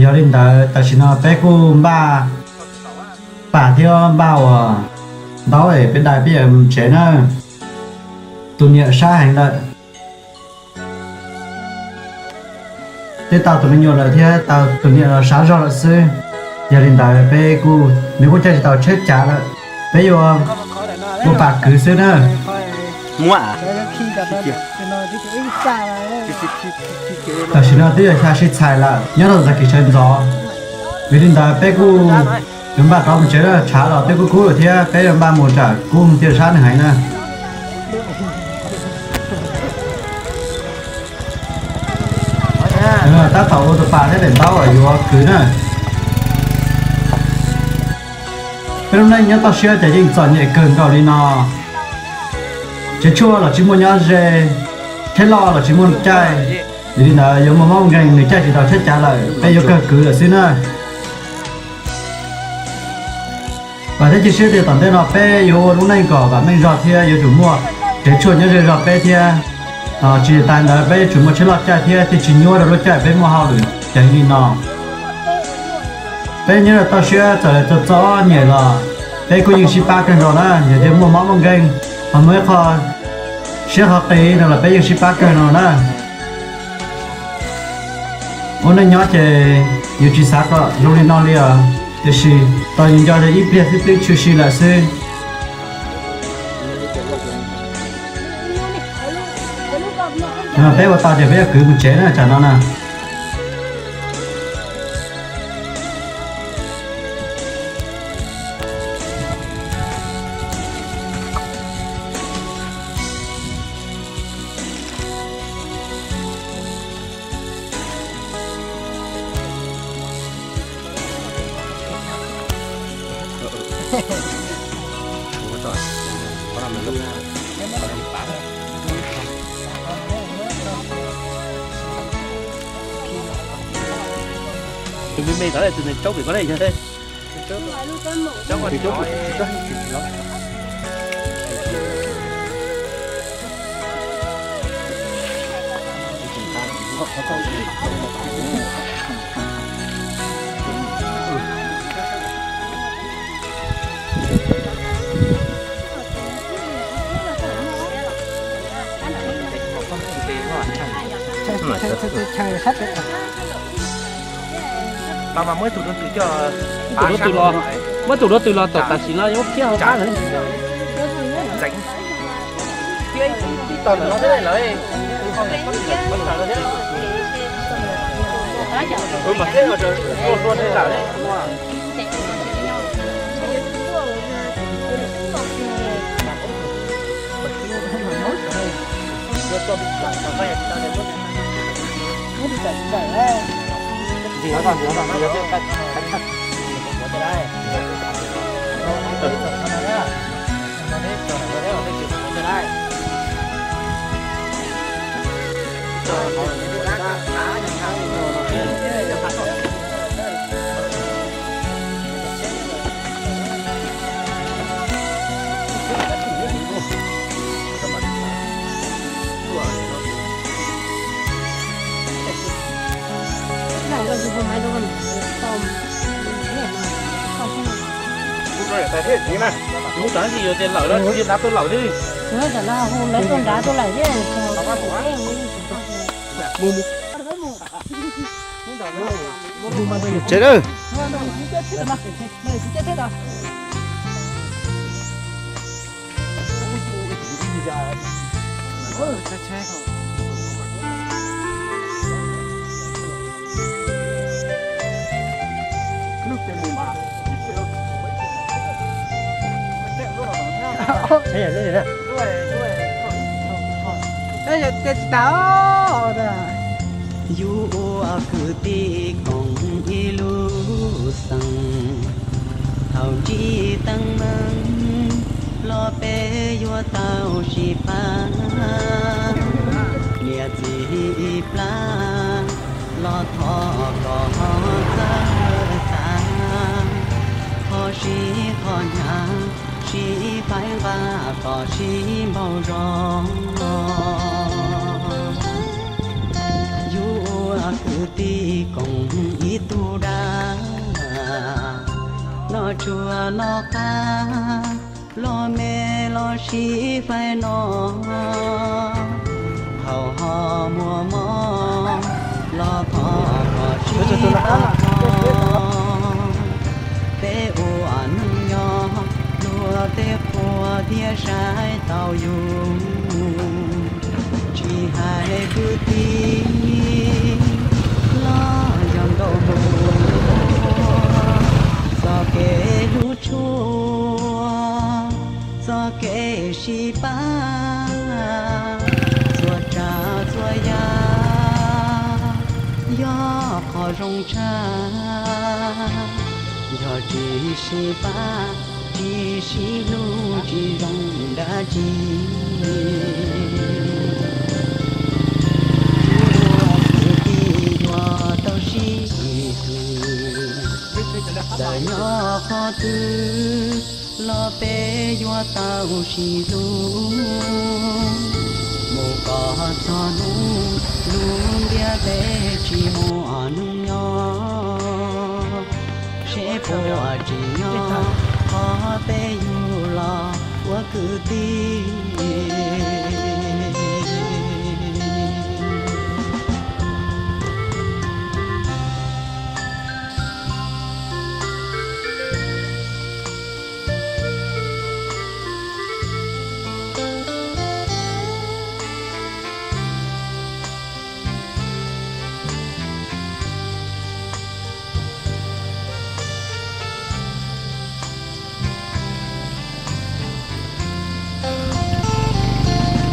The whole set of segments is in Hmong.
Yog li ntawd tam sim no peb kuj npaj pam thiab npaj uas ntaub es peb dai peb yuav mus tsev na. Tus niam sab heev lawm, twb tau tus me nyuam lawm thiab tau tus niam los sab zog lawm xwb. Yog li ntawd peb kuj, nws kuj caij tsis tau tsheb cav lawm, peb yuav ua pam kwv xwb na. Tam sim no twb yog xya sib txhais lawm, nyob rau txog kev sawv ntxov. Vim li ntawd peb kuj yuav npaj rov mus tsev lawm, tshav los twb kub kub lawm thiab peb yuav npaj mus tsam kub thiaj sab nws heev na. Tab tom ua tus pas thiab daim ntaub uas yuav kwv na. Peb lub neej nyob toj siab ces yeej txom nyem kawg nkaus li no. Tsev tshuaj los tsis muaj nyob ze, tsheb loj los tsis muaj caij. Vim li ntawd yuav muaj mob nkeeg, nws caij tsis tau tsheb cav lawm, peb yuav kawg kwv lawm xwb na. Vam thiab cia siab tias tom ntej no peb yuav ua lub neej kom vam meej zog thiab yuav tsum muaj tsev tshuaj nyob ze zog peb thiab. Tsis tas ntawd peb yuav tsum muaj tsheb loj caij thiab thiaj tsis nyuaj rau lub caij peb muaj hauj lwm ceev li no. Peb nyob rau toj siab txawm txom txom nyem los peb kuj yeej sib pab kawg nkaus na, yog tias muaj mob muaj nkeeg, ho muaj ib qho siab qhov qis no los peb yeej sib pab kawg no na. Ua neej nyob ces yus tsis xav kom zoo li no li os, tiam sis tos yus nco tias ib pliag xwb twb tshwm sim lawm xwb. Peb ua tau ces peb yuav kwv mus tsev na tsam no na. Tus me me tod tus nws tsaub pem koj ne. Muab tus duab tws los, muab tus duab tws los tom tam sim no yuav khiab hauv qab lawm. Mus tod tsis yuav ces lawm no, tsis yuav nrad tuaj lawm thiab. Tsev lawm. Yus ua kwv tij koom ib lub xeem, thaum ntsib teeb meem los peb yuav tau sib pab. Niam txiv ib plab los thov kom txawj xav, kho siab kho hnyav sib faib nqa kom sib npaug zog. Yus ua kwv tij koom ib tug Tsuas noj qab los me los sib faib no, haus ho muag mob los thov kom sib pab ho. Peb ua neej nyob luag tej qhua thiaj saib tau yus. Tsis hais kwv tij los yog nkauj muam, txoj kev hlub tshua, txoj kev sib pab, txhua tsav txhua yam yog qhov zoo tshaj. Yog tsis sib pab, tsis sib hlub, tsis zoo dab tsi. Kwv tij yuav tau sib hwm, txawm nyob qhov twg los peb yuav tau sib hlub. Mus kom txog hnub lub ntiaj teb tsis muaj neeg nyob, seb puas tsim nyog qhov peb yug los ua kwv tij.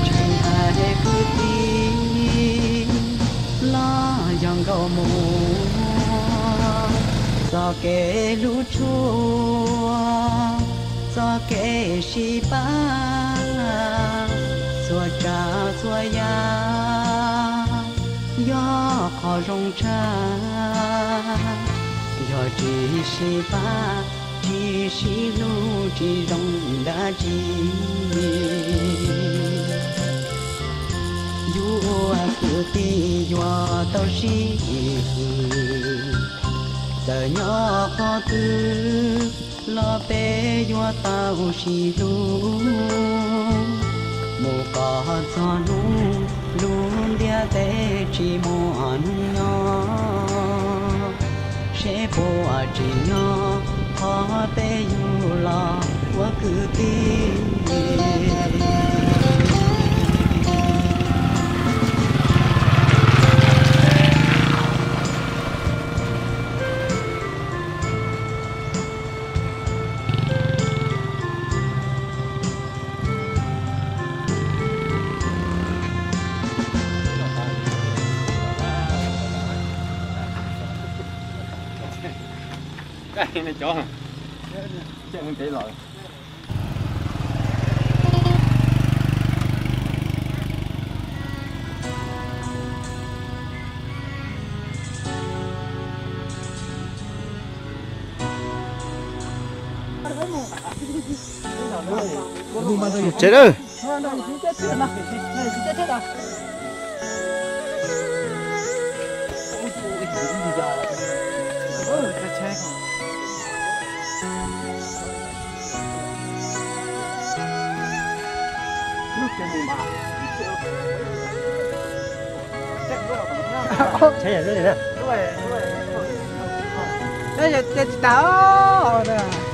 Tsis hais kwv tij los yog nkauj muam, txoj kev hlub tshua, txoj kev sib pab, txhua tsav txhua yam yog qhov zoo tshaj. Yog tsis sib pab, tsis sib hlub, tsis zoo dab tsi. Yus ua kwv tij yuav tau sib hwm, txawm nyob qhov twg los peb yuav tau sib hlub. Mus kom txog hnub lub ntiaj teb tsis muaj neeg nyob, seb puas tsim nyog qhov peb yug los ua kwv tij. Tsev dawb. Tsis tas os.